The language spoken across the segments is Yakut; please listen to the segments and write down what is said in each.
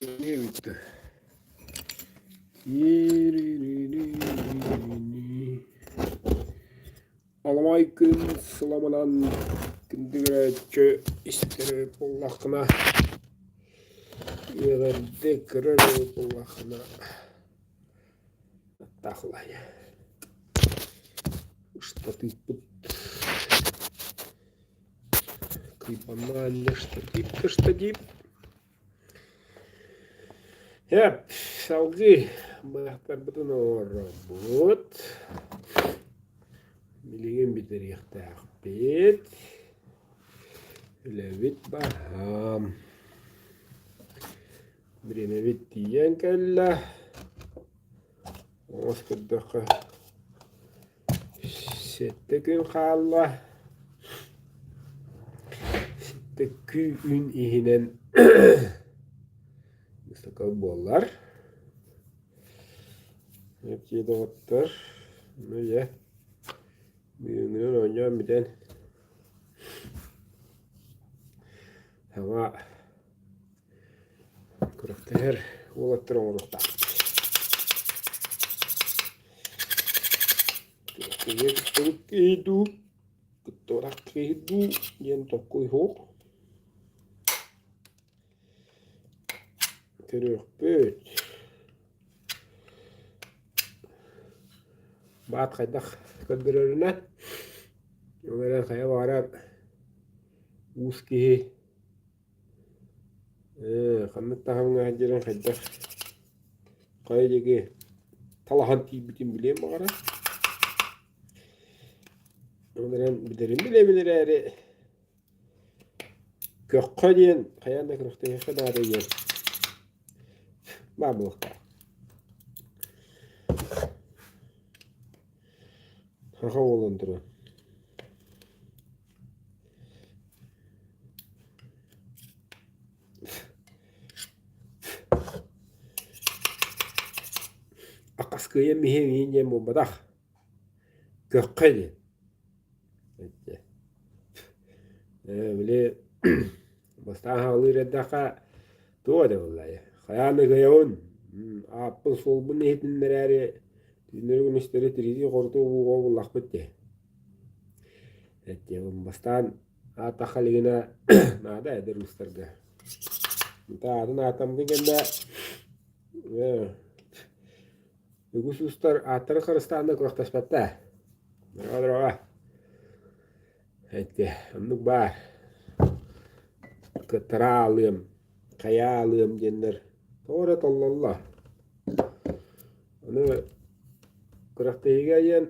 Бүттэ. Аламай күн сыламынан күндүгүрээччи истэр буоллаххына, үөҕэрдэ көрөр буоллаххына аттаахлай. Штатыппыт кыйбаннаан штатип да штатип. Эп, салгыы быһахтарбытын оҥоробут. Билигин бүтэриэхтээхпит. Үлэбит баһаам. Бириэмэбит тиийэн кэллэ. Оҥос көрдөххө 7 күн хаалла. 7 күн иһинэн высоко буоллар. Эпти доҕоттор, ну дьэ, бүгүҥҥүнэн оонньоон бүтэн саҥа Күрэхтэһэр уолаттар оҥоруохтаахпыт. Күрэхтэһиэ кыттыбыт киһи дуу, кыттыбатах киһи дуу диэн толкуй суох. Көрүөхпүт. Баат хайдах көрдөрөрүнэн, ол эрэн хайа баҕарар уус киһи Ээ, ханнык таһымҥа сылдьарын хайдах хайа диэки талаһан тиийбитин билиэн баҕарар. Ол эрэн билэрин билэбин эрээри көххө диэн хайаан да күрэхтэһиэххэ наада диэн баар буолуохтаах. Саха буолан туран. Акаскыйа миһэ диэн буолбатах. Көххө диэн. Били бастаан хаалыыр эрдэххэ туох этэ буоллай? Хайаан да кыайабын. Ааппын суолбун иһитиннэрээри түүннэри күнүстэри тиритии-хорутуу бууга буллахпыт дии. Эттиэм бастаан ааттахха илигинэ наада эдэр уустарга. Аатын ааттаммытын кэннэ үгүс уустар ааттарын харыстаан да күрэхтэспэттэр. Дороҕо-дороҕо. Эттэ оннук баар. Кыттара аалыам, хайа аалыам диэннэр тоҕо эрэ толлоллор. Аны күрэхтэһиигэ диэн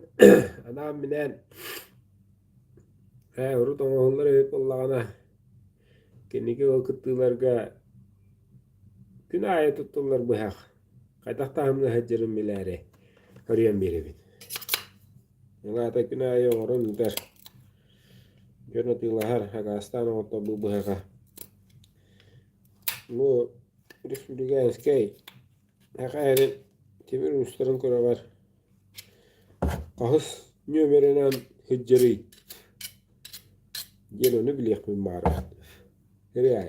анаан-минээн ээ урут оҥоһуллар эбит буоллаҕына кэнники ол кыттыыларга күн аайы туттуллар быһах хайдах таһымҥа сылдьарын билээри көрүөн биэрэбин. Ол аата күн аайы оҥорон ыытар, дьон атыылаһар, акаастаан оҥотторбут быһаҕа. Бу республиканскай Саха эрин тимир уустарын күрэҕэр хаһыс нүөмэринэн сылдьарый диэн ону билиэхпин баҕарабын. Ырыа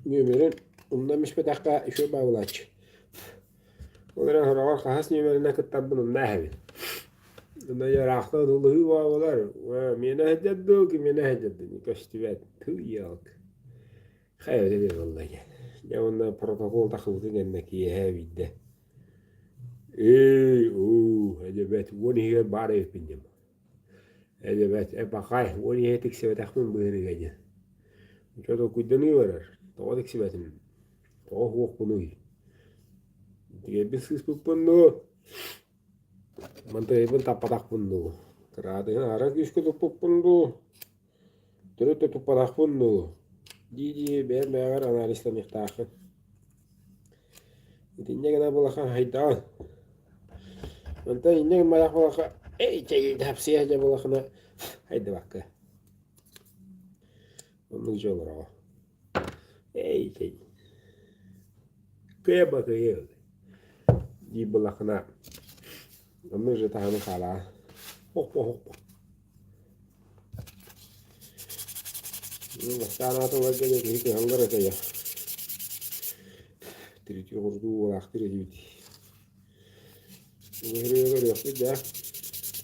Нүөмэрин умнан испэтэххэ үчүгэй баҕалааччы. Ол эрэн сороҕор хаһыс нүөмэринэн кыттарбын умна эһэбин. Онно ыраахтан ылыһыы буолар. Миэнэ сылдьар дуу, кимиэнэ сылдьар дуу көстүбэт. Тыый-ялк. Хайа диэн буолла диэн. Дьэ уонна протокол тахсыбытын кэннэ киэһэ биирдэ Эй, уу, эдьэбэт, уон иһигэр баар эбиппин диэн. Эдьэбэт, э пахай, уон иһэ тиксибэтэхпин быһыырыга диэн. Дьэ толкуйданыы барар. Тоҕо тиксибэтим? Тоҕо суохпунуй? Тигэйбин сыыспыппын дуу? Мантыйбын таппатахпын дуу? Кыраадыһын аһара күүскэ туппуппун дуу? Төрүт да туппатахпын дуу? Дии-дии бэйэм бэйэҕэр анализтаныахтааххын. Итиннэ гына булахан хайдаҕын. Онтон инньэ гымматах буоллахха, эй чэй тапсыйа дьэ булахына хайдыбакка. Оннук дьэ олороҕо. Эй чэй. Кыайа кыайа дии булахына оннук же таһаны хаалаа. Хохпо хохпо. Бастаан аата ыларга дьэ киһи кыһаллар этэ Тиритии курдуу буолаахтыыр этибит. Ыҥырыа көрүөхпүт да.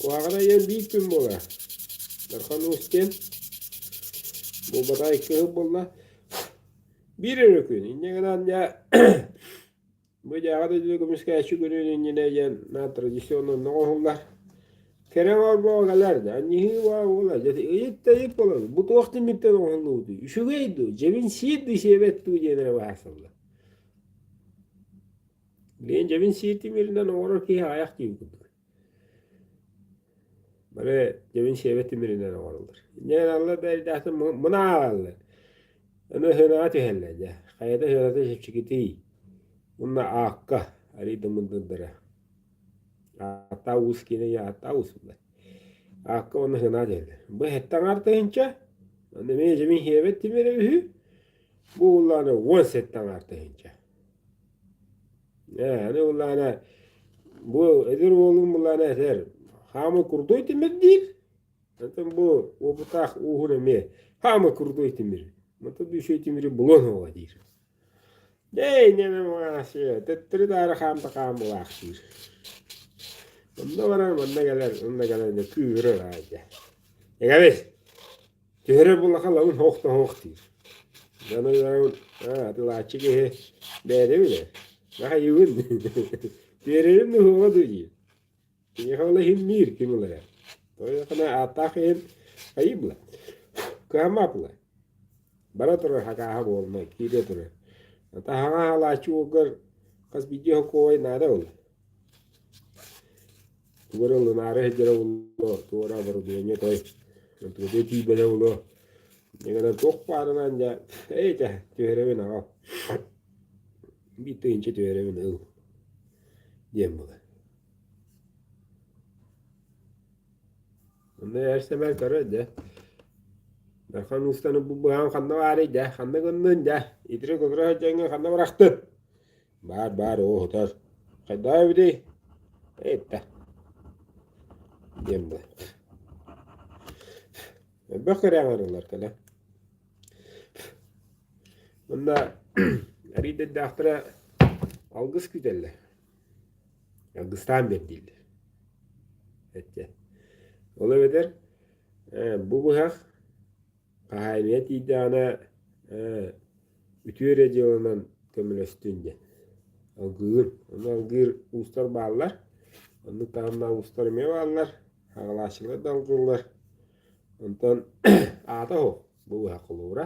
Куһаҕана ийэм биир күн буолар. Дархан Уус диэн буолбатаҕа икки сыл буолла. Биир эрэ күн. Инньэ гынан дьэ бу дьээҕэ дойду көмүскээччи күнүн иннинэ диэн на традиционно онно оҥоһуллар. Кэрэ оҥорбоҕо кэлэр да, анньыһыы баа буолар. Дьэ ыйыт да ыйыт буолар. Бу туох түмүктэн оҥоһуллубутуй? Үчүгэй дуу, дьэбин сиир дуу, сиэбэт дуу диэн эрэ баһаасаллар. Билигин дьэбин сиир тимиринэн оҥорор киһи аҕыйах диир курдук. Бары дьэбин сиэбэт тимиринэн оҥороллор. Инньэ гыналлар да эрдээхтэн мунаалаллар. Аны сыанаҕа түһэллэр дьэ. Хайата сыаната чэпчэкитий. Уонна аакка арыый да мындырдара. Ааттаа уус киинэ ийэ ааттаа уус булар. Аакка уонна сыанаҕа түһэллэр. Бу сэттэ аҥаар тыһыынча. Аны эмиэ дьэбин сиэбэт тимирэ үһү. Бу улаана 17 аҥаар тыһыынча. Ээ, аны улаана бу эдэр уолум улаана этэр хаамы курдуй тимир диир. Онтон бу уопутаах ууһун эмиэ хаамы курдуй тимир. Мантан үчүгэй тимири булуон уола диир. Дэй, нэмэ төттөрү таары хаамта хаамылаах диир. Онно барар, манна кэлэр, онно кэлэр, кыыһырар аайда. Эгэбис, Түһэрэр буоллахха лабын һоох да һоох диир. Дьону үөрэбин, аа, атыылааччы киһи бэйэтэ билэр. Баһайыбын. Түһэрэрим да суоҕа дуу диир. Киниэхэ ол иһин миир ким ылара. Тойохуна ааттаах иһин хайыы була. Кыһаммат була. Бара турар хакааһа буолмай, киирэ турар. Таһаҕа хаалааччы уолгар хас биирдии хокуой наада буолла. Тугу эрэ ылынаары сылдьара буолуо, тугу эрэ оборудование той, онтуката тиийбэтэ буолуо. Дьэ гынан туох баарынан дьэ, эй дьэ, түһэрэбин аҕал. Биир тыһыынча түһэрэбин ыл диэн буолар. Онно эр сэмээр көрөр дьэ. Дархан уустаны бу быһаан ханна баарый дьэ, ханна гыннын дьэ, итирик-утура сылдьаҥҥын ханна бырахтын? Баар баар оо сытар. Хайдах эбитий? Эттэ. Диэн буолар. Элбэх кэрэ аҥарылар кэлэ. Онно арийдэрдээхтэрэ алгыс күүтэллэр. Алгыстаан бэр дииллэр. Эттэ. Ол эбэтэр бу быһах Хаһаайыныйа тиийдэҕинэ ээ, үтүө эрэ дьыаланан көмөлөстүн диэн. Алгыыр. Ону алгыыр уустар бааллар. Оннук таһымнаах уустар эмиэ бааллар. Хаҕалааччылар да алгыыллар. Онтон аата оһох бу быһа холобура.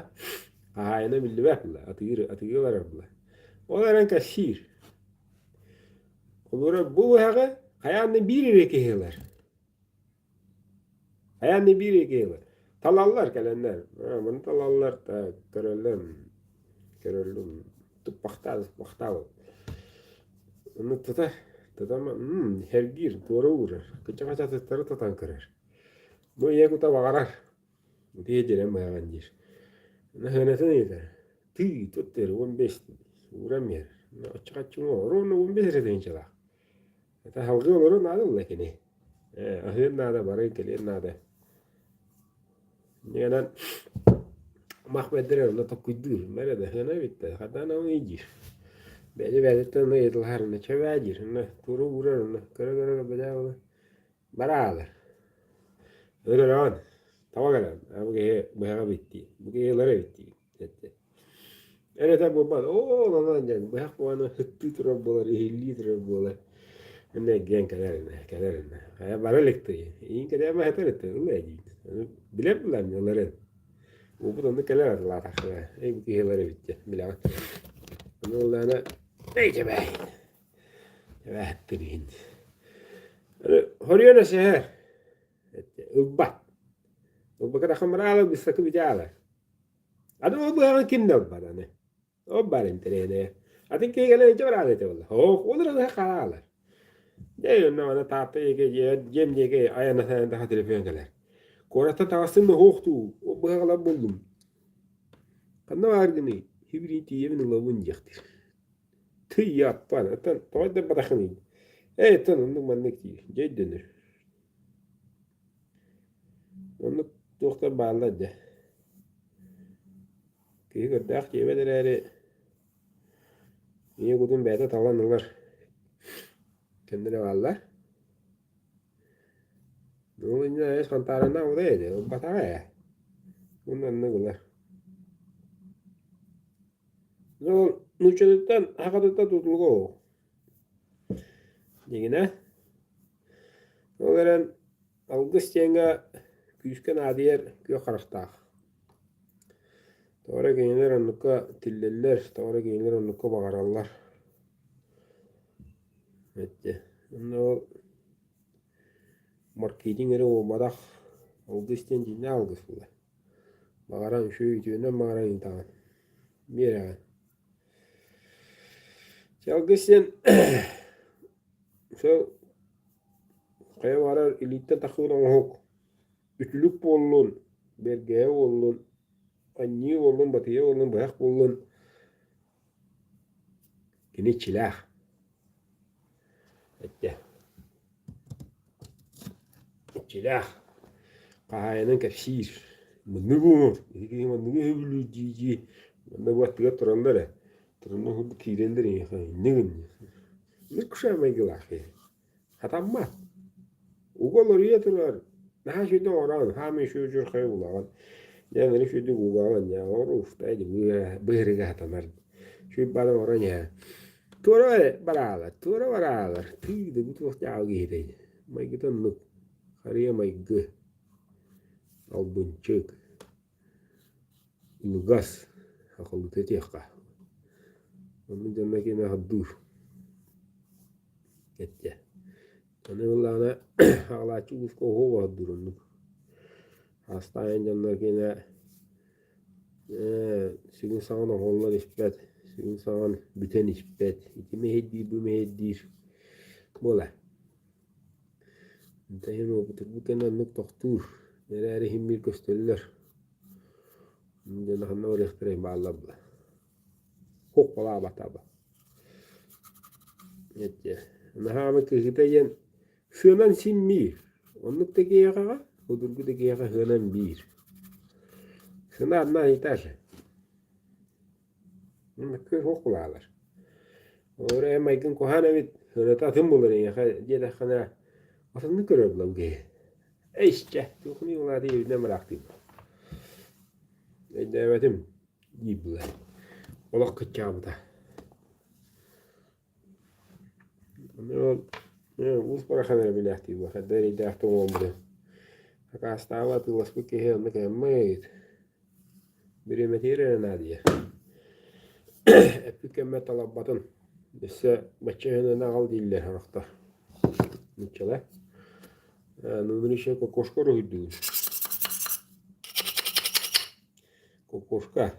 Хаһаайына биллибэт була, атыыр, атыыга барар була. Ол эрэн кэпсиир. Холобура бу быһаҕы хайаан да биир эрэ киһи ылар. Хайаан да биир экиһи талаллар кэлэннэр, маны талаллар да көрөллөр, көрөллөр туппахтаа туппахтаа Ону тута тута сэргиир, туора уурар, кыччаҕас атыттары тутан көрөр. Бу ийэ кута баҕарар, ити дьирэм быһаҕын диир. Сыанатын ыйытар, тыы тут диир 15 ууран биэрэр. Оччо-хаччы ровно 15 эрэ тыһыынчалаах. Это салгыы олорор наада буолла кини. Ээ, аһыан наада, барыан кэлиэн наада. Инньэ мах бэрдэрэр онно толкуйдуур. Мэрэ да сыана эбит да, хатаан ол диир. Бэйэ бэйэтиттэн онно ыйыталаһар, онно чэбээ диир, онно туора уурар, онно көрө-көрө көрбөтөө буолар. Бараалар. Өлөрөҕүн, таба кэлэн, бу киһи быһаҕа эбит дии, бу киһи ылар эбит дии. Эр этэ буолбат, оо, онон диэн быһах буолан ыттыы турар буолар, иһиллии турар буолар. Иннэ эргийэн кэлэр инэ, кэлэр инэ. Хайа бара иликтий? Иин кэлээмэ сытар этэ, ылла диин. Билэр булан ыларын. Уопут онно кэлэр атылаатахха, эй бу киһи ылар эбит диэн билэҕин. Ону ыллаана, эй дьэбээй. Дьэбээттин иһин. Хоруйан эсэһэр. Ылбат. Ылбакка хамыраала быстакы бүтэ Аны ол быһаҕын ким да ылбат аны. Ол баар интэриэһинэйэ. Атын киһи кэлэн илдьэ бараан этэ буолла. Оһох, ол эрэ быһа хаалар. Дьэ, онно аны Таатта диэки дьиэм диэки айаннатан таха телефон кэлэр. Куораттан таҕыстым да оһох дуу, ол быһах ылар буоллум. Ханна бааргыный? Хибирии тиийэбин ылабын диэхтиир. Тыйаппан, оттон тоҕо өйдөммөтөххүнүй? Ээ, оттон оннук маннык диир. Дьэ өйдөнөр. Оннук туохтар бааллар дьэ. Киһи көрдөөх диэбэт эрээри, ийэ кутун бэйэтэ талан ылар кэмнэрэ бааллар. Ол иннинэ эс хантаарына улай ини, ылбатаҕа ээ. Уонна оннук ылар. Ол нууччатыттан, сахатыттан тутулуга ол. Дьиҥинэ, ол эрэн алгыс диэҥҥэ күүскэ наадыйар күөх харахтаах. Тоҕо эрэ кинилэр оннукка тиллэллэр, тоҕо эрэ кинилэр оннукка баҕараллар. Эттэ. Онно ол маркетинг эрэ буолбатах, алгыс диэн дьиҥнээх алгыс буолар. Баҕаран үчүгэй үтүөнэн баҕаран ыытаҕын, биэрэҕин. Чэ алгыс диэн сол хайа баҕарар илииттэн тахсыбыт оҥоһук үтүлүк буоллун, бэргэһэ буоллун, анньыы буоллун, батыйа буоллун, быһах буоллун кини иччилээх. Эттэ. Иччилээх. Хаһаайынын кэпсиир. Маннык оҥор, ити киһи манныгы сөбүлүүр дии-дии манна бу аттыгар тураллар ээ. Турунна курдук киирэллэр эйиэхэ инньэ гынньа. Ыкса майгылаах киһи. Хатаммат. Уга уларыйа турар. Наһаа үчүгэйдик оҥороҕун, хаамыы үчүгэй дьурхайы булаҕын. Дьэ, аны үчүгэйдик угаҕын, дьэ, оҥоруохтай быһырыга хатанар. Үчүгэй баҕа оҥорон иһэ. Туора бараалар, туора бараалар. Тыы да бу туох дьаабы киһитэй. Майгыта оннук. Харыйа майгы. Албынчык. Лугас. Акыллыта этиэххэ. Оннук дьонно киэнэ аһардыыр. Эттэ. Аны ыллаҕына аҕалааччы улууска оһуох оһордуур оннук. Астаайан дьоннор киэнэ сүгүн саҕан оһоллон испэт, сүгүн саҕан бүтэн испэт, ити мэһэйдиир, бу мэһэйдиир буолар. Онтон иһин уопутурбут кэннэ оннук тохтуур, эрээри иһин биир көстөллөр. Дьоно ханна барыахтарай бааллар була. Хокколаабатаба. Наһаа кыһыта диэн сыанан син биир. Оннук да киһиэхэҕэ, судургу да киһиэхэ сыанан биир. Цена одна и та же. Мөккүөр суох булаалар. Ол эрэ майгын куһаан эбит, сыаната атын буолар эйиэхэ диэтэххинэ, атыннык көрөр буолам киһи. Эйчэ, туохуну улаатыы эбитинэн бараахтыыбын. Өйдөөбөтүм диир буолар. Олох кыччаабыта. Уус барахан эрэ билээхтии буолар. Эрдэ эрэйдээх тоҥуоммутун. Акаастаабы атыыласпыт киһи онно кэммит. Бириэмэтигэр эрэ наадыйар. Эппит кэммэр таларбатын. Өссө бачча өһөнөн аҕал дииллэр сорохтор. Нуччалар. Ну, еще кокошка уруһуйдугун. Кокошка.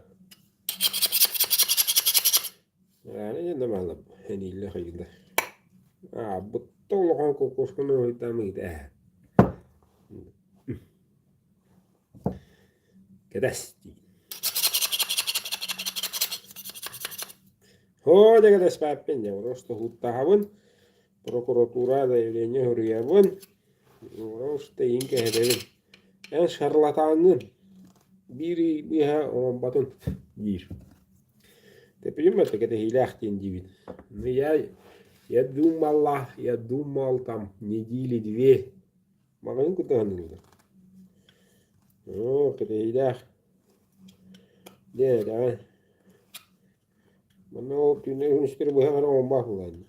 Энииллэ хайыылар. Бутту улахан кокошканы уруһуйдаан ыйда ээ. Кэтэс дии. Һоо дьэ кэтэспэппин дьэ просто һууттаһабын прокуратура заявление суруйабын просто иин кэһэтэбин эн шарлатаҥҥын биир ый быыһа оҥорботун диир Тэпилим это кэтэһиилээх диэн диибин. Ну я я думала, я думал там недели две. Маҕаһыын кутаһыныллар. Оо, кэтэһиилээх. Диэн этэҕин. Манна ол түүннэри күнүстэри быһа хара оҥорбоох буолаан.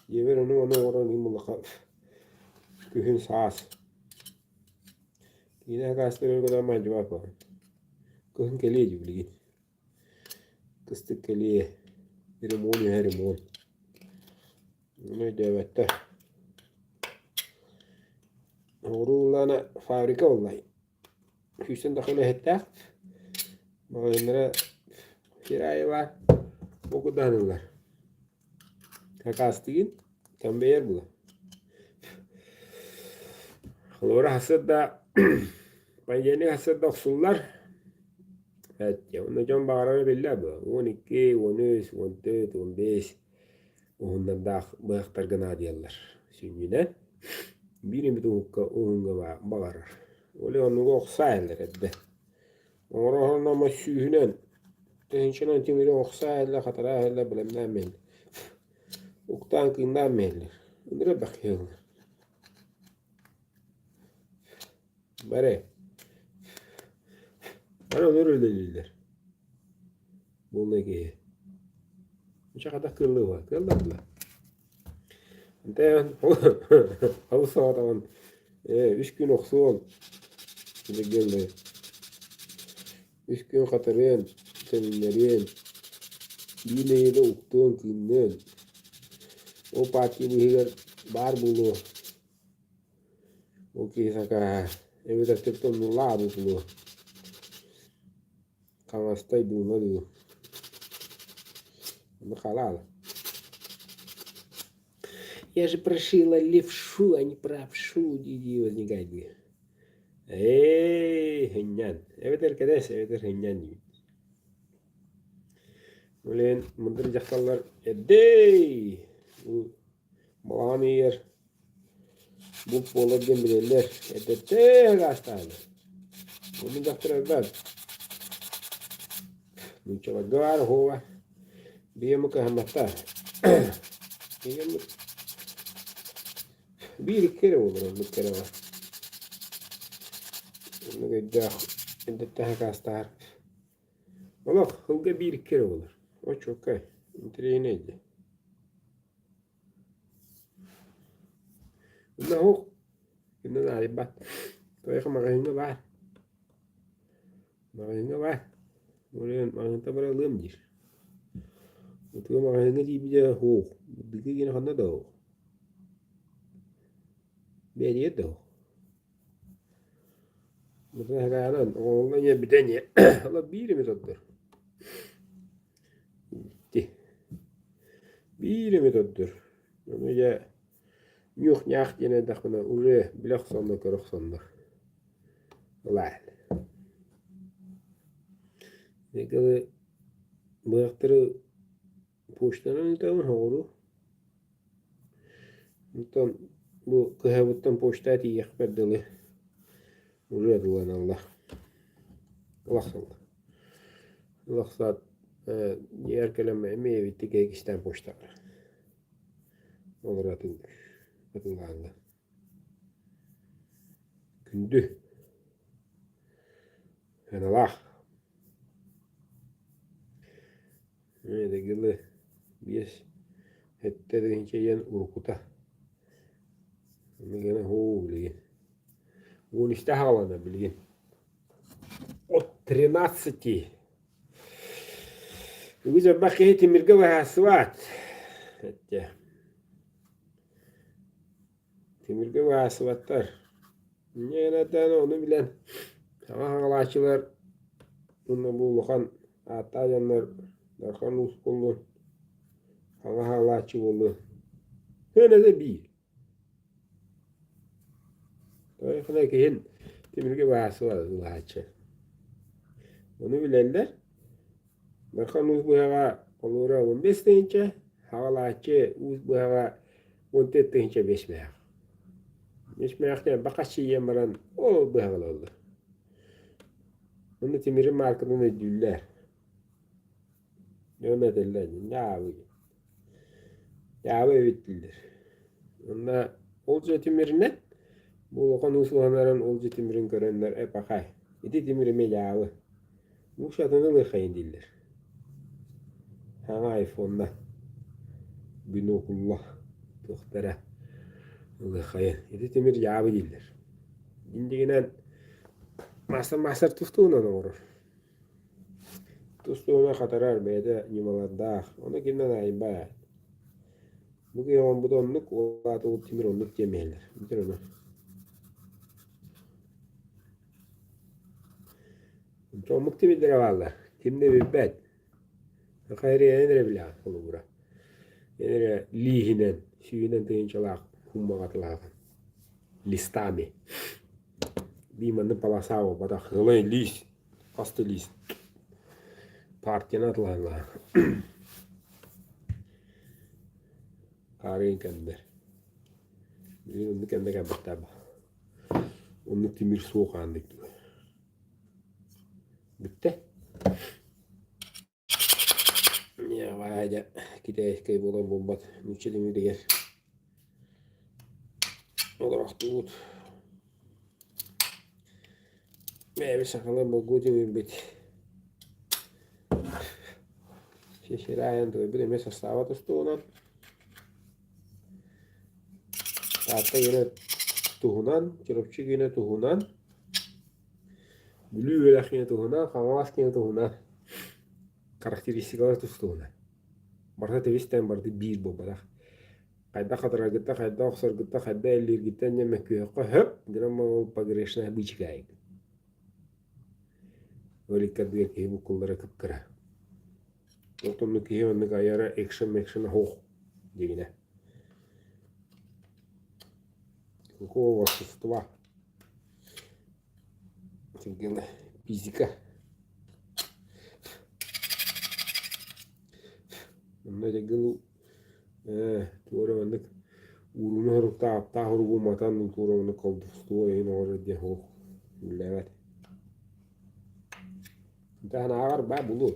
Дьиэбэр ону-маны оҥорон иһин буллахха күһүн саас. Киинэ сакаастыыр гынан мандьыбаат буолан. Кыһын кэлиэ дии билигин. Кыстык кэлиэ. Ремонт үһэ ремонт. Ону өйдөөбөттөр. Оҕуруу ыллаана фабрика буоллай. Күүстэн тахсан үлэһиттээх. Маҕаһыыннара сир аайы баар. Бу кудаһыныллар. Сакаастыгын, конвейер буолар. Холобура сарсыарда понедельник сарсыарда охсуллар. Эт, онно дьон баҕарара биллэр дуо? 12, 13, 14, 15 уһуннардаах быһахтарга наадыйаллар. Сүнньүнэн биир эмит уһукка уһуҥҥа баҕарар. Ол оннугу охсо аһаллар эрдэ. Оҥороһон ама сүүһүнэн, тыһыынчанан тимири охсо иһэллэр, хатара иһэллэр, бэлэмнээн биһэллэр. Уктаан кыыннаан биһэллэр. Ыныры элбэх киһи ылар. Бары. Бары оннук үлэлииллэр. Буолла киһи. Дьэ хата кыаллыа кыаллар дуо? Эн олус соҕотоҕун үс күн охсуом дьэгиэллэй үс күн хатарыан, төннөрүөн, биир нэһиилэ уктуон, кыынныан. Ол партия быыһыгар баар буолуо Ол киһи сакааһа эбэтэр түптэ оннулаах буолуо Хаҥастай дууна дуу Ону халаала Я же прошила левшу, а не правшу дии-дии возникает дии. Ээ, хынньан. Эбэтэр кэрэс, эбэтэр хынньан диибит. Блин, мындыр дьахталлар эрдэй! Балаҕан ыйыгар булт буолар диэн билэллэр. Эрдэттэн ыраастаһаллар. Онно дьахтар элбэх. Нууччаларга баар оһуоба. Биэми кыһамматтар. Биэми биир икки эрэ буолар оннук кэрэ бар. Оннук өйдөөх эрдэттэн сакаастаһар. Олох сылга биир икки эрэ буолар. Оччоккай, интэриэһинэй дии. Онно оһох иннэ наадыйбат. Тойох маҕаһыыҥҥа баар. Маҕаһыыҥҥа баар. Ол маҕаһыынтан баран ылыам диир. Утуо маҕаһыыҥҥа тиийбитэ суох. Быдыгы гына ханна да суох. Бэйэтигэр да суох. Бытаһыраанан оҕолорго ийэ бүтэн ийэ ыла биир эмит ордор. Ити биир эмит ордор. Ону дьэ ньух-ньаах диэн эрдэхпинэ уже билэ охсоннор, көрө охсоннор. Ылаан. Икки быһахтары Почтанан ыытабын соҕуруу. Онтон бу кыһабыттан почта тиийиэхпэр дылы уже атыыланаллар. Ылахсаллар. Ылахсаат дьиэҕэр кэлэн эмиэ эбиттик иккистээн почтаҕа. Олору атыылыыр атыылаһаллар. Күндү. Сыаналаах. Дэгилы 5, 7 тыһыынча уруккута. Билигин һуу билигин. 13 саҕаланар билигин. От 13. Үгүс элбэх киһи тимиргэ быһаарсыбат. Эттэ. Тимиргэ быһаарсыбаттар. Инньэ гынан ону билэн саҥа хаҥалааччылар уонна бу улахан ааттаах дьоннор Дархан уус буоллун, хаҥа хаалааччы буоллун сыаната биир. Тойхуна киһин тимиргэ быһаарсыбат ылааччы. Ону билэллэр. Дархан уус быһаҕа холуура 15 тыһыынча, хаҕалааччы уус быһаҕа 14 тыһыынча 5 мээх. 5 мээх диэн бакаччыйан баран ол быһаҕалаллар. Уонна тимири маарканан өйдүүллэр. Дьон этэллэр дьаабы дьаабы эбит дииллэр. Уонна ол дьэ тимиринэн бу улахан уус уһанарын ол дьэ тимирин көрөннөр э пахай ити тимир эмиэ дьаабы Лучше атыны ылыаххайын дииллэр. Саҥа айфонна бинокулла туохтара ылыаххайын. Ити тимир дьаабы дииллэр. Дьиҥинэн маастар-маастар тус-туһунан оҥорор. Тус-туһунан хатарар бэйэтэ ньымалардаах. Ону ким да наайбат. Бу киһи оҥорбута оннук, ол аата ол тимир оннук диэн иһэллэр. Бүтэр ону. Омук тимирдэрэ бааллар, ким да билбэт. Хайрыйан эрэ билэҕин холобура. Эн эрэ лииһинэн, сүүһүнэн тыһыынчалаах куммаҕатылаахын. Листами. Бии маннык полоса буолбатах. Ылай лиис, хас да лиис. Партияны атылаһаллар. Хаарыйын кэмнэр. Билигин оннук кэмҥэ кэлбэттэр Оннук тимир суох аан дойдуга. Бүттэ. Дьэ, китайскай буолар буолбат нуучча тимиригэр олорохтуубут. Бэйэбит сахалар болгуо тимирбит. Сирэйин тыйбыт эмиэ састааба тустуунан. Таатта гына туһунан, Чурапчы гына туһунан, Бүлүү үөрэх киинэ туһунан, Хаҥалас киинэ туһунан, характеристикалар тус-туһунан. Барыта тэбис-тэҥ, барыта биир буолбатах. Хайдах хатараргыттан, хайдах охсоргуттан, хайдах эллииргиттэн дьэ мөккүһүөххэ сөп, гынан ол погрешная быычыкаайыгын. Ол иккэрдигэр киһи буккуллара кып-кыра. Ол киһи оннук айара экшен-мэкшен оһох дигинэ. Какого волшебства? Физика. Онно дьэгил туора маннык ууруна соруктаах аптаах уругу матан туора маннык колдовство иһин оҥорор диэн суох үллээбэт. Таһынааҕар баа булу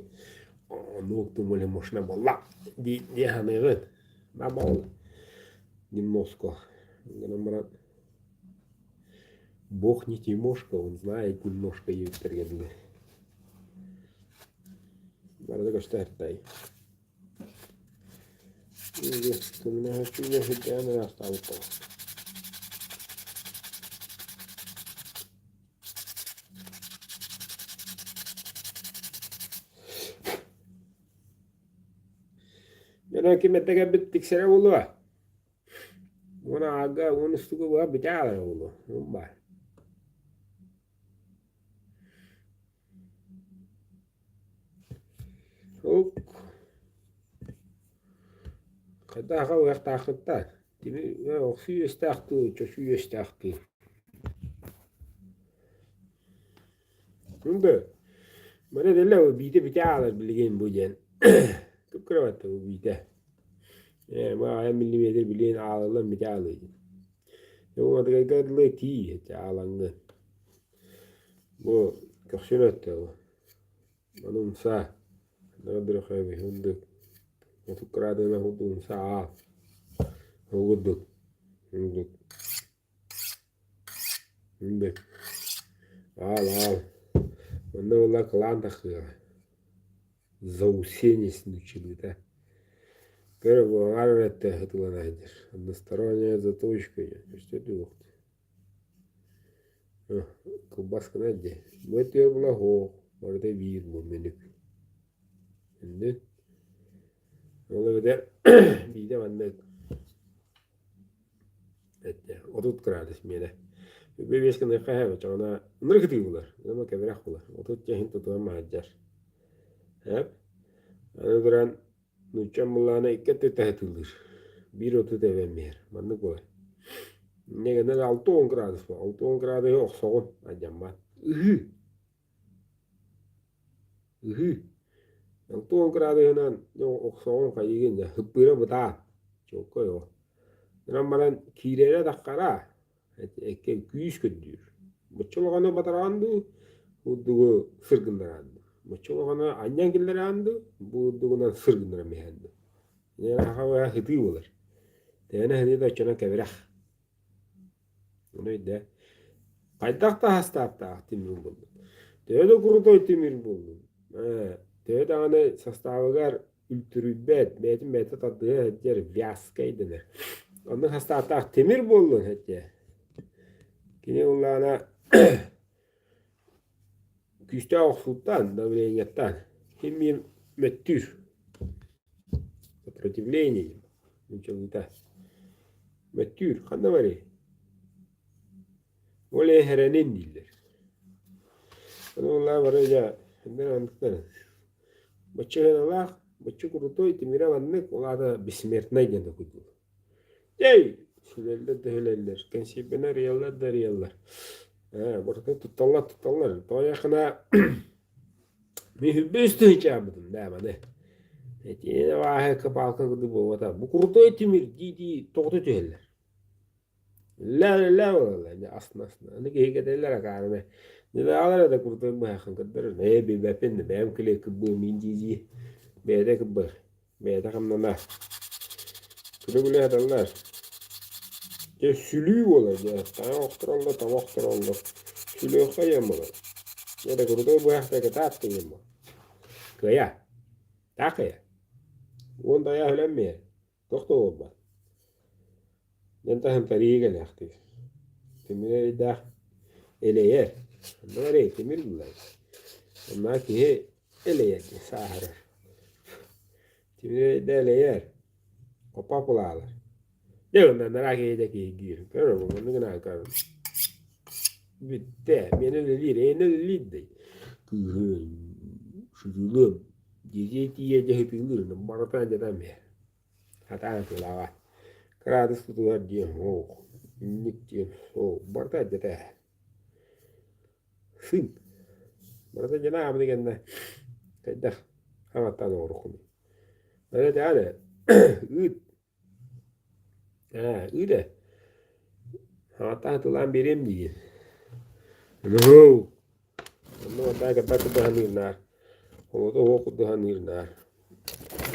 оннук думали можно буолла дии дии саныыгын. Баа ол немножко гынан баран Бог не Тимошка, он знает немножко диэбиттэргэ дылы. Барыта көстө эртэй. Көмөлөһөөччүгэ сирдээн ыраастаабыт Дьоно ким эрдэ кэлбит тиксэрэ буолуо. Уон аага уон устуга быһа бүтэ аалара буолуо. Баар. Ук. Хайдах уйахтааххыттан? Тими охсуу үөстээх дуу, чочу үөстээх дуу? Мин бары дэлэ биитэ бүтэ аалар билигин бу диэн. Кып-кыра бу биитэ. Ээ, бу аҕыйах миллиметр билигин аалыллан бүтэ аалыы диэн. Уотугайга дылы тии аалаҥҥын. Бу көхсүн өттө бу. Ону умса. Үрдүк. Отуккараадыына курдук умса аал. Ол курдук. Үрдүк. Үрдүк. Аал аал. Онно буолла кылаан тахсыаҕа. Заусенец нууччалыыта. Көрө бу аҥаар эрэ ытылана сылдьар. Односторонняя заточка көстөр дуо? Кылбас гына дии. Бу өттүгэр була суох, барыта биир бу мүнүк. Иннин. Ол эбэтэр биирдэ маннык 30 градус миэнэ. Биэс гыныахха эһэ оччоҕуна ынырык ытыы булар, ама кэбирэх булар. 30 чаһын тутуһан маһадьар. Эп. Аны туран нууччам былаана икки өттүттэн сытыылыыр. Биир 30 эбэн биһэр. Маннык буолар. Инньэ гынан 60 градус буолар. 60 градуһу охсоҕун алдьаммат. Ыһыы. Ыһыы. 60 градуһунан охсоҕун хайыгын дьэ хыппыыра бытаан. Чуолкай ол. Гынан баран киирэрэ таххара эккэ күүс көрдүүр. Боччо улаханы батараҕын дуу, курдугу сыр гыннараҕын дуу. Боччо улаханы анньан киллэрэҕин дуу, бу курдугунан сыр гыннаран биһээн дуу. Саха сытыы буолар. Тээнэ сытыыта оччонон кэбирэх. Ону өйдөө. Хайдах да састааптаах тимир буоллун. Төһө да крутой тимир буоллун. Төһө даҕаны састаабыгар үлтүрүйбэт, бэйэтин бэйэтэ тардыһа сылдьар вязкай дэнэр. Оннук састааптаах тимир буоллун этэ. Кини улаана күүстээх охсууттан, давлениеттан химия мөттүүр. Сопротивление нуччалыыта. Мөттүүр ханна барый? Ол эһэрэнин дииллэр. Ону улаа бары дьэ ханна манныктар. Боччу сыаналаах, боччу крутой, тимирэ маннык, ол аата бессмертнай диэн докуйдулар. Эй! Сүлэллэр да сүлэллэр, кэнсиэрбэни арыйаллар да арыйаллар. Ээ, барытын тутталлар тутталлар. Тоҕо мин сүрбэ үс тыһыынчаабытым да маны. Итиэнэ бааһы кыпаалка курдук буолбата. Бу крутой тимир дии-дии тоҕута түһэллэр. Лээ лээ буолаллар, астына астына. Аны киһи кэтэллэр акаарыны. Дьэ эрэ да курдук быһаххын көрдөрөр. Ээ билбэппин да бэйэм килиэп кырбыым мин дии-дии бэйэтэ кырбар, бэйэтэ хамнанар. Күлэ-күлэ сыталлар. Дьэ сүлүү буолар дьэ таҥа охтороллор, таба охтороллор. Сүлүөххэ диэн буолар. Дьэ да крутой быһах да кытаат диэн буолар. Кыайа. Таах кыайа. Уон тайаа үлэммиэ. Туох да буолбат. Дьон таһын тарии кэлээхтиир. Тимир эрэйдээх элэйэр. Онно эрэй тимир булар. Онно киһи элэйэр диэн сааһырар. Тимир эрэйдээх элэйэр. Хоппо кулаалар. Дьэ онно анараа киһи да киһиргиир. Көр оннук гынан көр. Бүттэ. Миэнэ үлэлиир. Эйиэнэ үлэлиир дэй. Кыыһым, сытыылыам. Дьиэтигэр тиийэ дьэ сытыылыыр. Барыта дьатан иһэр. Сатаан атыылаабат. Кыраадыс тутуһар диэн суох, инник диэн суох, барыта эрдэтэ. Сын. Барыта дьэ наабыны кэннэ хайдах хаҥаттаан оҥороххунуй? Эрэ дэҕэ ыыт. Ээ, ыыт ээ. Хаҥаттаан атыылаан биэриэм диигин. Ноо. Онно бардаа кырбас курдук саныыр наар. Оҕото оһох курдук саныыр наар.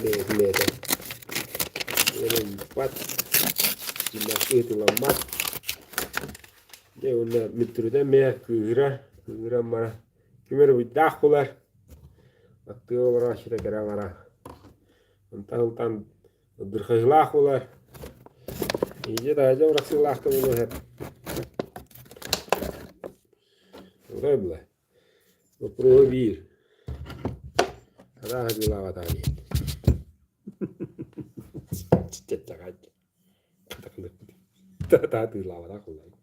Бэйэтин бэйэтэ. Ыыппат, ыытыламмат. Дьэ уонна мүттүрүтэ эмиэ кыыһыра, кыыһыран баран ким эрэ буйдаах булар. Аттыга олорооччута кэрэ аҥара. Онтон ылтан Дырхайылаах буолар. Иһдьэ таһырдьа бырахсыылаах да буолуо сөп. Отой була. Боппуруоһу биир. Арааһа дьылаабатаҕа диэн. Таатыылаабатах буолла.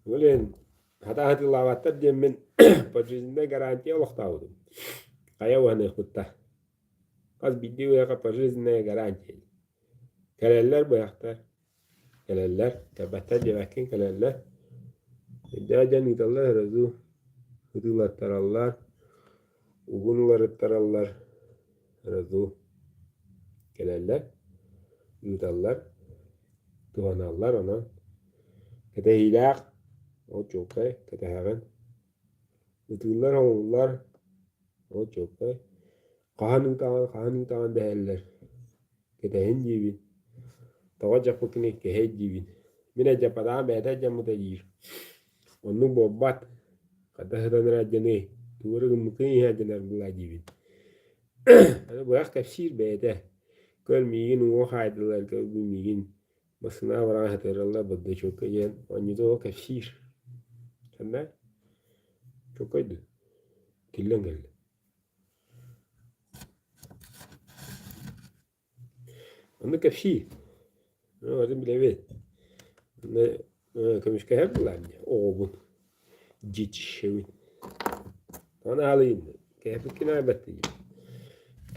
Блин, хатаатыылаабаттар диэммин пожизненная гарантия олохтообутум. Хайа уһаныахпытта. Хас биирдии уйаҕа пожизненная гарантия. Кэлэллэр быһахтар, кэлэллэр, кэлбэттэр диэбэккин кэлэллэр. Өйдөөх дьон ыыталлар сразу, ытыылаттараллар, угун уларыттараллар, сразу кэлэллэр, ыыталлар, туһаналлар онон. Кэтэһиилээх, ол чуолкай, кэтэһэҕин. Ытыыллар, оҥоһуллар, ол чуолкай. Хаһан ыытаҕын, хаһан ыытаҕын дэһэллэр. Кэтэһин диибин. Тоҕо дьаппыккыный кэһэй диибин. Мин алдьаппатаҕым бэйэтэ алдьаммыта диир. Оннук буолбат. Хата сытан эрэ алдьаныай, тугу эрэ гыммыккын иһэ алдьанар буолаа диибин. Аны быһах кэпсиир бэйэтэ. Көр миигин уҥуох хаайдылар, көр миигин Массыынаҕа баран сытыараллар бырдачокка диэн оонньуута ол кэпсиир. Ханна? Чоккай дуу? Тиллэн кэллэ. Онно кэпсии. Атын билэбит. Онно көмүскэһэр буолаан дии оҕобун. Дьичшэбин. Аны аалыйын кэһэппиккин аайбат дии.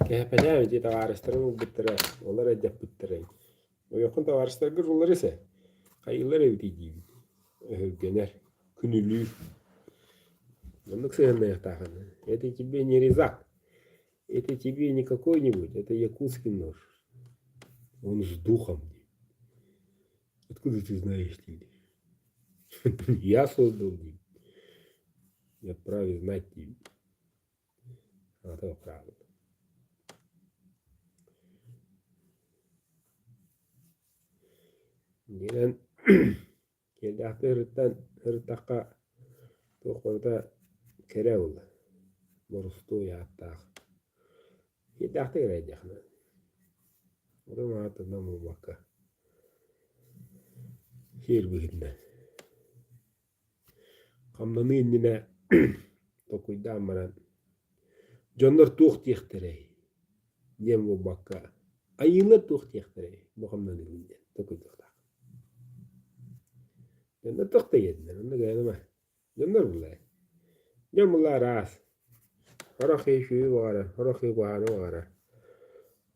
Кэһэппэтээм ити табаарыстарым ылбыттара, олор эрдэппиттэрэ. Ойоххун табаарыстаргар уларыс ээ, хайыылар эбитий диибин, өһүргэнэр, күнүлүүр. Оннук сыһыаннаһыахтааххын. Это тебе не резак, это тебе не какой-нибудь, это якутский нож. Он с духом. Откуда ты знаешь, диир. Я создал диир. Я вправе знать диир. Аата правда. Диэн киэллээхтик ырыттан ырыттахха туох барыта кэрэ буолла. Борустуой ааттаах. Киэллээхтик эрэйдиэххинэ. Отон аатынан буолбакка. Сиэр быһыытынан. Хамнаныы иннинэ толкуйдаан баран, дьоннор туох диэхтэрэй диэн буолбакка, айыылар туох диэхтэрэй бу хамнаныыбын диэн толкуйдуохтаах. Дьоннор туох да диэтилэр, онно кэһэнимэ. Дьоннор буллай. Дьон булла араас. Сорох киһи үчүгэйи баҕарар, сорох киһи куһаҕаны баҕарар.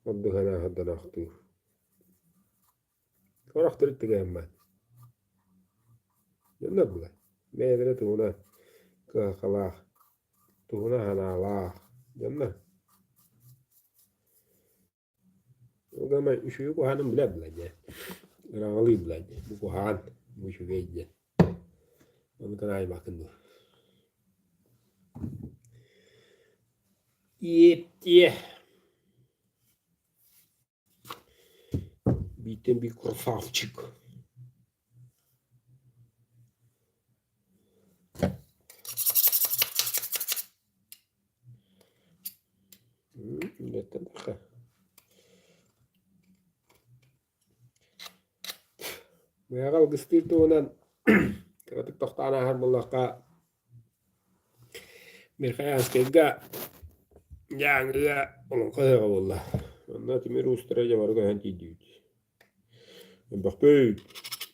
Ордук санаа сордоноохтуур. Сорох төрүт тыгаһыммат. Дьоннор булар. Бэйэлэрэ туһунан кыһалҕалаах, туһунан санаалаах дьоннор. Ол гынан үчүгэй куһаҕанын билэр булар дьэ. Ыраҥалыы булар дьэ. Бу куһаҕан, бу үчүгэй диэн. Ону Онтон аайбаккын дуо? Иэптиэ Бииртэн биир красавчик. Мыаҕа алгыстыыр туһунан кыратык тохтоон ааһар буоллахха, Верхоянскайга Дьааҥыга олоҥхо ыһыаҕа буолла. Онно тимир уустара дьэ бары көһөн тиийдибит. Элбэхпит,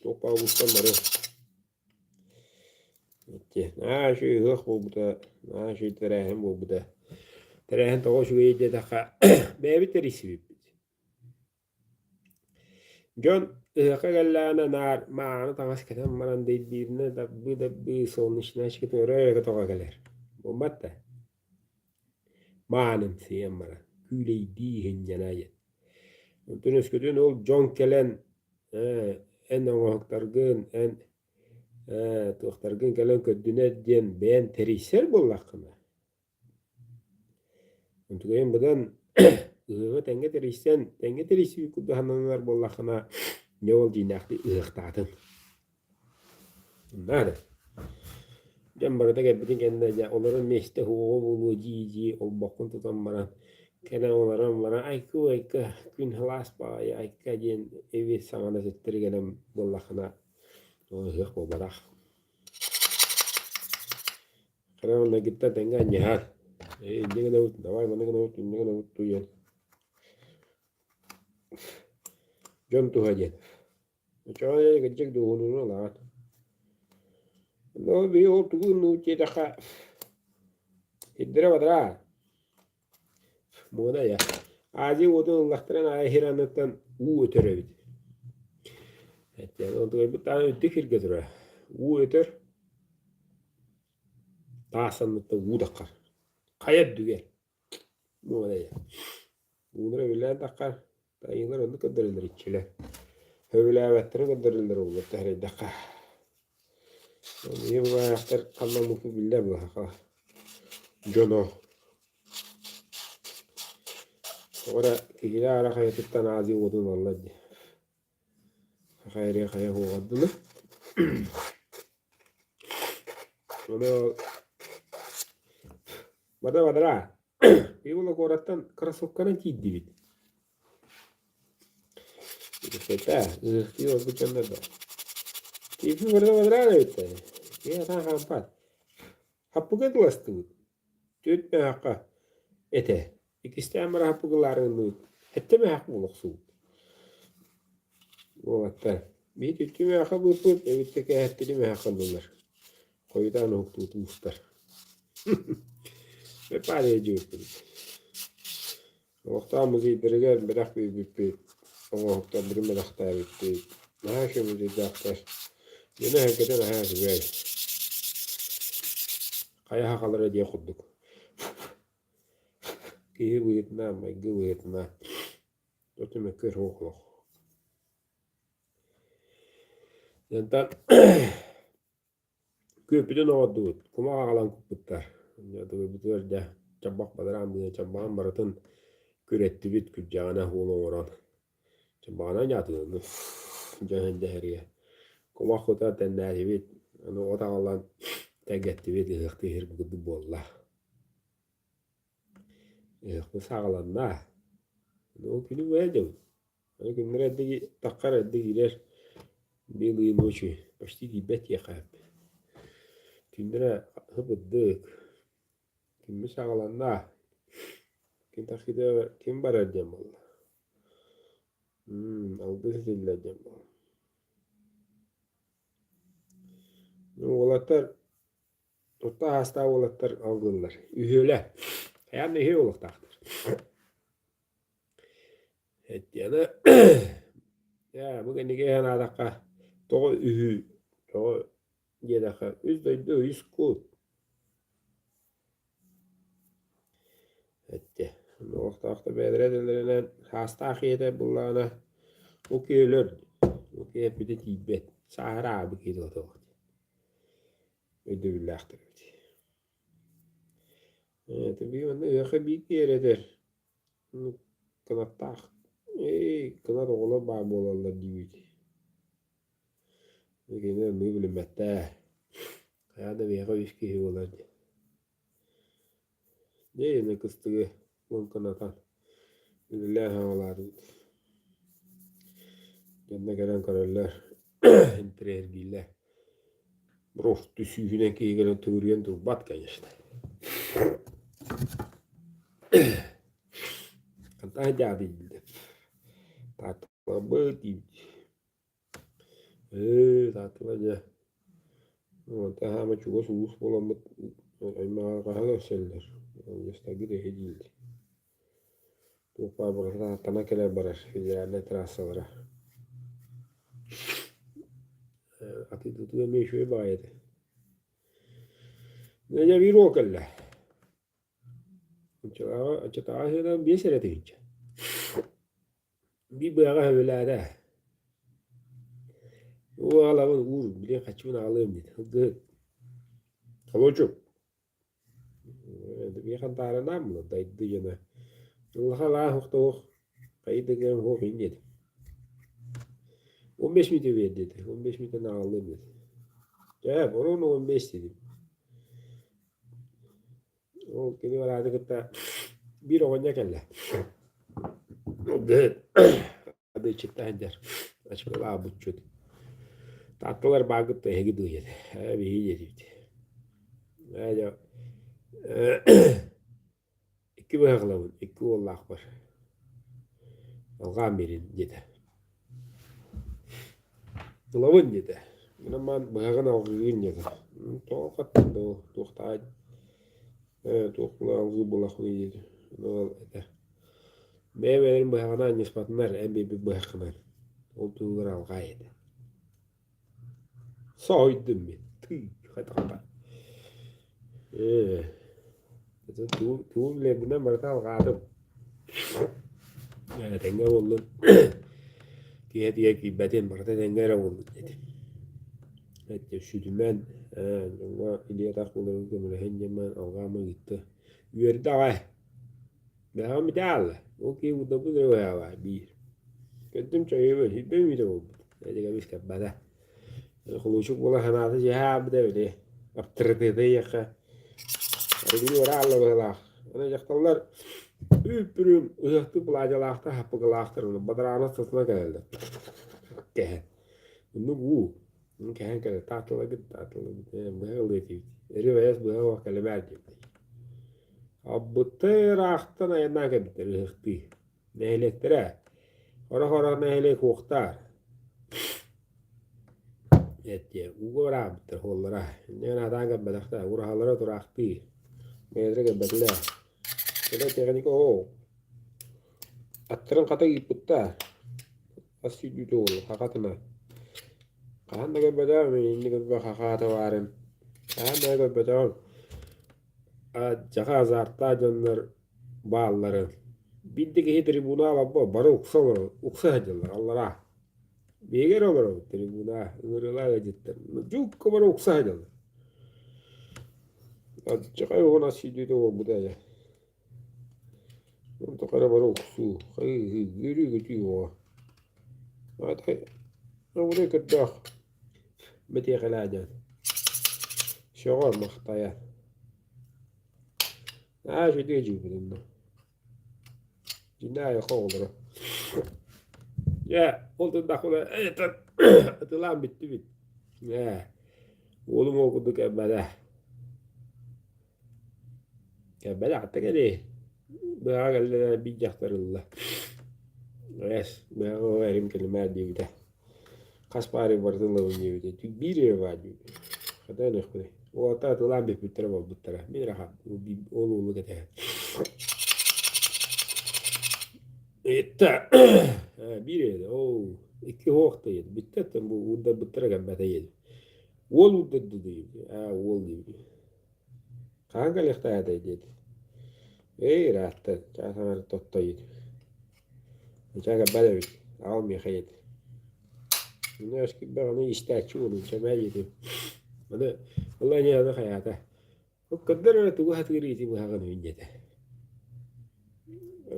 туох баар уустан бары. Наһаа үчүгэй ыһыах буолбута, наһаа үчүгэй тэрээһин буолбута. Тэрээһин тоҕо үчүгэйий диэтэххэ, бэйэбит тэрийсибиппит. Дьон ыһыахха кэллэҕинэ наар мааны таҥас кэтэн баран дэйдииринэ дабыы-дабыы солнечнай очкитын өрө эрэ көтөҕө кэлэр. Буолбат да? Маанымсыйан баран, күүлэйдии иһинньэнэ диэн. Онтон өскөтүн ол дьон кэлэн ээ эн оҥоһуктаргын, эн ээ туохтаргын кэлэн көрдүнэр диэн бэйэн тэрийсэр буоллаххына, Онтукайым быдан ыһыаҕы тэҥҥэ тэрийсэн, тэҥҥэ тэрийсибит курдук сананар буоллаххына, дьэ ол дьиҥнээхтик ыһыахтаатын. Наада. Дьон барыта кэлбитин кэннэ дьэ олорон миэстэ уһуоҕа буолуо дии-дии олбоххун тутан баран, кэлэн олорон баран айкы-айка күн сылаас баҕайы айка диэн эбиэт саҥана төттөрү кэлэн буоллаххына, ол ыһыах буолбатах. Хара маҥнайгыттан тэҥҥэ анньыһар, ээ инньэ гынабыт, давай маны гынабыт, инньэ гынабыт диэн дьон туһа диэн. Оччоҕо дьэ кырдьык дуоһунууну ылаҕын. Онно биһиги ол тугу гынныбыт диэтэххэ, сирдэрэ бадараа, муона айа. Азия уотун ыллахтарын аайы сир анныттан уу өтөр эбит. Онтукайбыт даҕаны үрдүк сиргэ турар. Уу өтөр, Таас анныттан уу таххар, хайа үрдүгэр муора Уулара өлөөн таххар, тайыылар оннук көрдөрөллөр иччилэр. Сөбүлээбэттэрин көрдөрөллөр уоллар тэһэрэйдэххэ. Ийэ баайахтар ханна омукпут биллэр буоллаха. Дьоно тоҕо эрэ киһилээх эрэ хайатыттан Азия уотун ылаллар дии. Хайа хайа уоҕар дылы. Ону бада бадара Пиула куораттан кроссовканан тиийдибит. Этэ, ыһыахтыы олорбут дьоннор да. Тиийбит барыта бадараан эбиттэр. Киһи атаан хаампат. Хаппыга тыластыбыт. Түөрт мөһөөххө этэ. Иккистээн баран хаппыгылаары гынныбыт. Сэттэ мөһөөх буола охсубут. Уолаттар, биһи түттү мөһөөххө быыппыт, эбиттэ кээһэттини мөһөөххө ыллылар. Хойутаан уһуктубут уустар. Бэппаарыйа дьиэбиппит. Олохтоох музейдарыгар бэлэх биэрбиппит, оҥоһуктарбытын бэлэхтээбиппит. Наһаа үчүгэй музейдаахтар. Дьоно эһэргэтэ наһаа үчүгэй. Хайа сахалара диэх курдук. Киһи быһыытынан, майгы быһыытынан тото мөккүөр суох олох. Онтон Күөппүтүн оҥордубут, кумах аҕалан куппуттар. Дьэ дьэ чаббах бадараан быыһа чаббаҕын барытын күрэттибит, күрдьэҕинэ уол оҥорон. Чаббаҕынан ньаатыгыны дьэ дэһэргэ. Кумах кута тэннээтибит, аны от аҕалан тэлгэттибит, ыһыахтыы иһэр курдук буолла. Ыһыахпыт саҕаланна. Ол күнү быһа дьабыт. Аны күннэрэ эрдэ таххар эрдэ киирэр белые ночи почти тиийбэт диэххэ сөп. Күннэрэ һып-ырдык, күммүт саҕаланна, ким тахсыыта ким барар диэн буолла. Алгыс этиллэр диэн буолла. Уолаттар орто аастаах уолаттар алгыыллар. Үһүөлэ. Хайаан да үһүө буолуохтаахтар. Этиэнэ ээ бу кэнники санаатахха тоҕо үһү тоҕо диэтэххэ үс дойду үс кут эттэ олохтоох да бэйэлэрэ этэллэринэн саастаах ийэтэ буллаҕына бу киһи өлөр бу киһи эппитэ тиийбэт сааһыра аабыт киһи туһата суох. өйдөбүллээхтэр эбит. Ээ, манна ыһыахха биир киһи эрэ этэр кынаттаах ээ кынат оҕолор баар буолаллар диибит. Кини оннугу билиммэттээ. Хайа да биһиэхэ үс киһи буолар диэн. Дьэ ини кыстыгы лыҥкынатан үлэлээн хаалаатыбыт. Дьонно кэлэн көрөллөр, интэриэһиргииллэр. Просто сүүһүнэн киһи кэлэн төгүрүйэн турбат, конечно. Хантан дьаадый дииллэр. Таатталарбыт диибит. Ээ, Таатталар дьэ. Онтон хаама чугас улуус буоламмыт аймаҕарҕаһа көрсөллөр. Алгыстаргыт эһи дииллэр. Туох баар барыта Тааттанан кэлэр барар федеральнай трассалара. Атыытытыга эмиэ үчүгэй баҕайы этэ. Дьэ биир уол кэллэ. Оччотооҕу оччотооҕу сыанан 5 эрэ тыһыынча. Биир быһаҕа сөбүлээтэ. Уу аҕалабын уур, били хаччыбын аҕалыам диэтэ. Сылгыһыт. Холуочук. Биир хантаарынаам була дайды дьоно. Улахан лаах охтоох хайдыгым суох ин диэтим. 15 мүнүүтэ биэр диэтэ. 15 мүнүүтэн аҕаллыам диэтэ. Дьэ, боруон 15 дедим. Ол кини барааны кытта биир оҕонньор кэллэ. Адыыччытта сылдьар, ачыкылаах буччут. Таатталар бааргыт да эһиги дуу диэтэ. Ээ биһиги диэтибит. Ээ дьэ икки быһах ылабын, икки уоллаахпар. Алҕаан биэрин диэтэ. Ылабын диэтэ. Онон маан быһаҕын алгыыгын диэтэ. Тоҕо хаттан да ол туохтаах ээ туох була алгыы буолахпыный диэтэ. Ону этэ. Бэйэ-бэйэлэрин быһаҕынан анньыспатыннар, эн биэрбит быһаххынан. Ол туһугар алҕаай этэ. Соһуйдум мин. Тыый, хайдах Ээ, тугу тугу билэрбинэн барыта алҕаатым. Этэҥҥэ буоллун, киһи этигэ киирбэтин, барыта этэҥҥэ эрэ буоллун диэтим. Эттэ сүтүмэн, ээ, дьоҥҥо илии-атах буоларга көмөлөһөн диэн алҕаама ыытта. Үөрдэ аҕай. Бэҕэм ити аалла, ол киһи удабыт эрэ быһаҕа биир. Көрдүм чайыбын, сүүрбэ мүнүүтэ буолбут. Эдик эмис кэлбэтэ. Холуочук буола санаата дьиэһэ аабыта били аптарытыата иһиэххэ арыгыны ора аалла быһыылаах. Аны дьахталлар үүп-үрүҥ ыһыахтыы платьелаахтар, хаппыкылаахтар бадараана сытына кэлэллэр. Кэһэн. Оннук уу. Кэһэн кэлэр таатылабыт, таатылабыт, быһа ылыа этибит. Эри-бэйэс быһа уох кэлимээр диэбит. Абытай ыраахтан айаннаан кэлбиттэр ыһыахтыы. Нэһилиэктэрэ Хоро-хоро нэһилиэк уохтаар. Эттиэ, ууга бараабыттар уоллара. Инньэ аатаан кэлбэтэхтэр, ураһалара тураахтыы. Бэйэлэрэ кэлбэтилэр. Кэлэ техника оо. Аттарын хата ыыппыттар. Ас сүүрдүүтэ уолу, хахатына. Хаһан да көрбөтөҕүм, инник ылба хахаата баарын. Хаһан да көрбөтөҕүм. Дьаха азартаах дьоннор баалларын. Биир да киһи трибуна алабба бары укса олорор, укса сылдьаллар аллараа. Биһиги эрэ олоробут трибуна, ыҥырыылаах ыалдьыттар. Дьукка бары укса сылдьаллар. Алдьархай уһун ас сүүрдүүтэ буолбута ээ. Онтука эрэ бары уксуу, хайыы, үөрүү-көтүү оҕо. Аата көрдөөх бэтиэхэлээ диэн. Сөҕөр махтайар. Аа, үчүгэй дьиибит онно. Дьиҥнээх айылҕа оҕолоро. Дьэ, ол турдахпына ытылаан бүттүбүт. Ээ, уолум ол курдук кэлбэтэ. Кэлбэтэ хатта кэлиэй. Быһаҕа кэллэ да биир дьахтар ылла. Эс, быһаҕа эрим кэлимээр диэбитэ. Хас паарык барытын ылабын диэбитэ. Биир эрэ баар диэбитэ. Хата ыныахпыный. Уолаттар атыылаан бүппүттэрэ буолбуттара. Мин эрэ хаалбытым. Ол уолу кэтэһэн. Ыйытта. Биир эрэ. Оо, икки уһуох да диэт. Бүттэ оттон бу уурдарбыттара кэлбэтэ диэт. Уол уурдарда диэбит. Аа, уол диэбит. Хаһан кэлиэхтээтэй диэт. Эй, ыраатта. Чаас аҥара тотто диэт. Ыча кэлбэт эбит, аҕал миэхэ диэтэ. Мин өскүбэр ону истээччи буолуум, сэмээр диэтим. Маны ол эмиэ аны хайаата. Ол көрдөр эрэ тугу сатыыр ити быһаҕын үһүн диэтэ.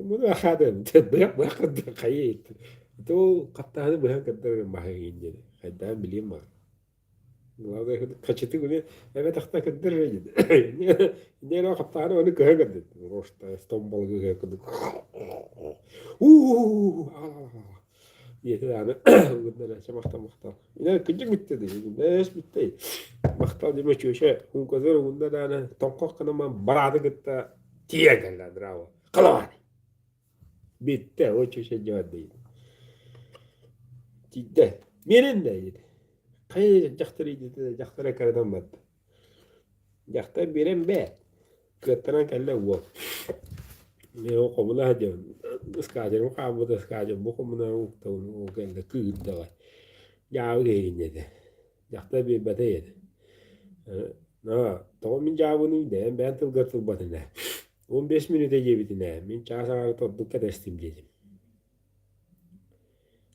Муну ахаатын быһах быһах көрдөр хайыы ити ол хаттаһаны быһан көрдөр маһы диэн хайдаан билиэм баар. Главное хачыты күнү эбэтахта көрдөр эрэ диэн. Иннэ хаттаһаны ону көһө көрдүт. Просто стомбалыгы курдук. Уу Ийэтэ даҕаны ылгыннара чэ махтал махтал. Инэ кырдьык бүттэ дии, бэс бүттэ. Махтал дима чүөчэ уҥказар угунна даҕаны тоҥхох гынан барааты кытта тиийэн кэллэ браво. Халавааны. Бүттэ, о чүөчэ дьон дии. Тиийдэ. Миэрин да диэтэ. Хайа дьахтар иититэ дьахтара кыратан барда. Дьахтар биэрэн бээ. Кыаттаран кэллэ уол. Мин ол хомуна сылдьабын. Ыскаадьарым хаалбыта, ыскаадьарбын хомуна уктабын, ол кэллэ кыырдаҕай. Дьаабы киһигин диэтэ. Дьахтар биэрбэтэ диэтэ. Ээ, тоҕо мин дьаабыный дээн бэйэҥ тылгар тылбатын ээ. 15 мүнүүтэ диэбитин ээ, мин чаас аҥаарыта ордук кэтэстим диэтим.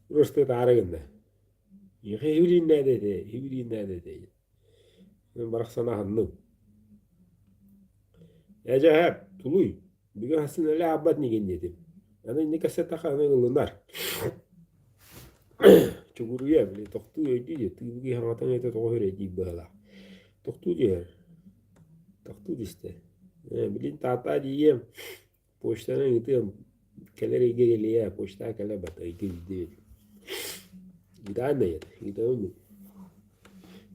Просто таара гынна. Миэхэ иһибилииннээдэ этэ, иһибилииннээдэ этэ. Мин барахсан аһынным. Ээ дьэ эһээм, тулуй, бүгүн хассын элэ аабат инигин диэтим. Аны инник кэпсэттэххэ аны ылынар. Чугуруйа, били тохтуу өйдүү диэ, тыыбыгы хаҥатан этэ тоҕо үрэйдиир быһалаах. Тохтуу түһэр. Тохтуу түстэ. Ээ, билин таатаа дииэм, Почтанан ыытыам, кэлэр ыйга кэлиэ, почтаҕа кэлэ бат, ыйга биирдэ биэриэм. Ыытаан да ийэтэ, ыытабын мин.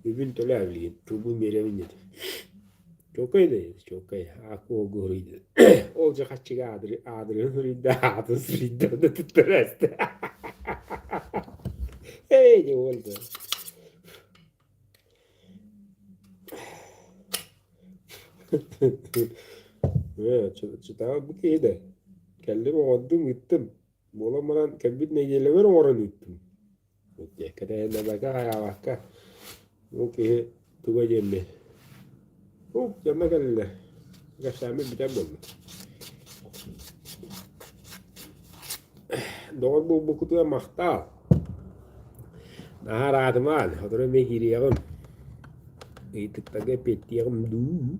Үбүн төлөө билигин, чугун биэрэбин диэтэ. Чуолкай да ийэтэ, чуолкай, аакка уолга суруйда. Ол дьэ хаччыга аадырыһын суруйда, аатын суруйда, да туттара эстэ. Эй, не уолда. Ээ, чытаҕа бу киһи да кэллим оҥордум ыыттым. Буолан баран кэлбит нэдиэлэбэр оҥорон ыыттым. Кэтэһиннэрбэккэ хайаабакка бу киһи туга диэммин. Уп, дьонно кэллилэр. Кэпсээммит бүтэн буолла. Доҕор буолбуккутугар махтаал. Наһаа ыраатымаан, сотору эмиэ киириэҕим. Ыйытыктарга эппиэттиэҕим дуу.